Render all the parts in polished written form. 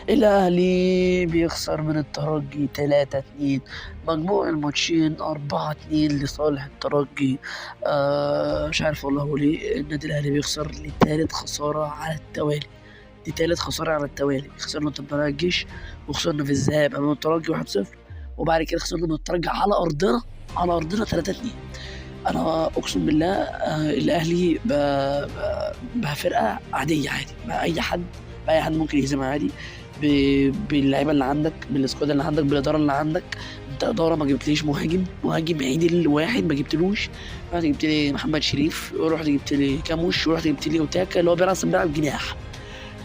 الاهلي بيخسر من الترجي 3-2، مجموع الماتشين 4-2 لصالح الترجي. مش عارف والله هو ليه النادي الاهلي بيخسر لتالت خسارة على التوالي. دي تالت خسارة على التوالي. خسرنا ضد طلائع الجيش، وخسرنا في الذهاب امام الترجي 1-0، وبعد كده خسرنا من الترجي على ارضنا، على ارضنا 3-2. انا اقسم بالله الاهلي بقى فرقه عادية، عادي بقى اي حد، بقى اي حد ممكن يهزمها عادي باللعيبه اللي عندك، بال squad اللي عندك، بالادارة اللي عندك. انت ادارة ما جبتليش مهاجم، مهاجم عدل واحد ما جبتلوش. رحت جبت لي محمد شريف، ورحت جبت لي كاموش، ورحت جبت لي اوتاكا اللي هو بيلعب اصلا بيلعب جناح.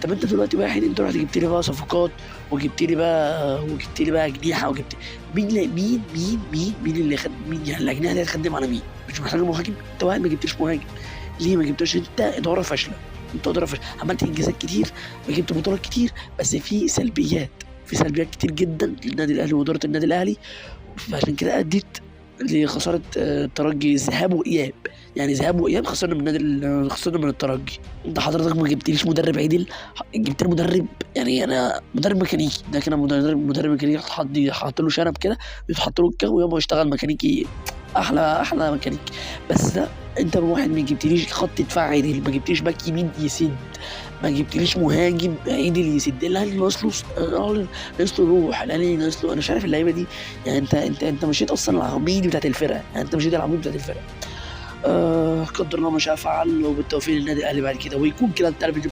طب انت دلوقتي واحد، انت رحت جبت لي بقى صفقات، وجبت لي بقى، وجبت لي بقى اجنحة، وجبت مين مين مين مين مين اللي خد مين؟ يعني الاجنحة دي هتخدم على مين؟ مش محتاج مهاجم؟ انت واحد ما جبتش مهاجم، ليه ما جبتوش؟ انت ادارة فاشلة، انت ادارة فاشلة، عملت انجازات كتير وجبت بطولات كتير، بس في سلبيات، في سلبيات كتير جدا للنادي الاهلي واداره النادي الاهلي، فعشان كده ادت لخسارة الترجي ذهاب واياب. يعني ذهاب واياب خسرنا من النادي خسرنا من الترجي. انت حضرتك ما جبتليش مدرب عدل، جبت لي مدرب، يعني انا مدرب ميكانيكي، ده كده مدرب ميكانيكي، حط له شنب كده، يتحط له الكاو ويابا يشتغل ميكانيكي، احلى احلى ميكانيكي. بس ده انت واحد ما جبتليش خط دفاع عدل، ما جبتليش باك يمين يسد، ما جبتليش مهاجم عدل يسد. الاهلي ناقص له، ناقص له روح، الاهلي ناقص له، انا مش عارف اللعيبة دي. يعني انت مشيت اصلا العميد بتاعت الفرقة، يعني انت مشيت العميد بتاعت الفرقة. قدر الله ما شاء فعل، وبالتوفيق للنادي الاهلي بعد كده، ويكون كده انتهى الفيديو.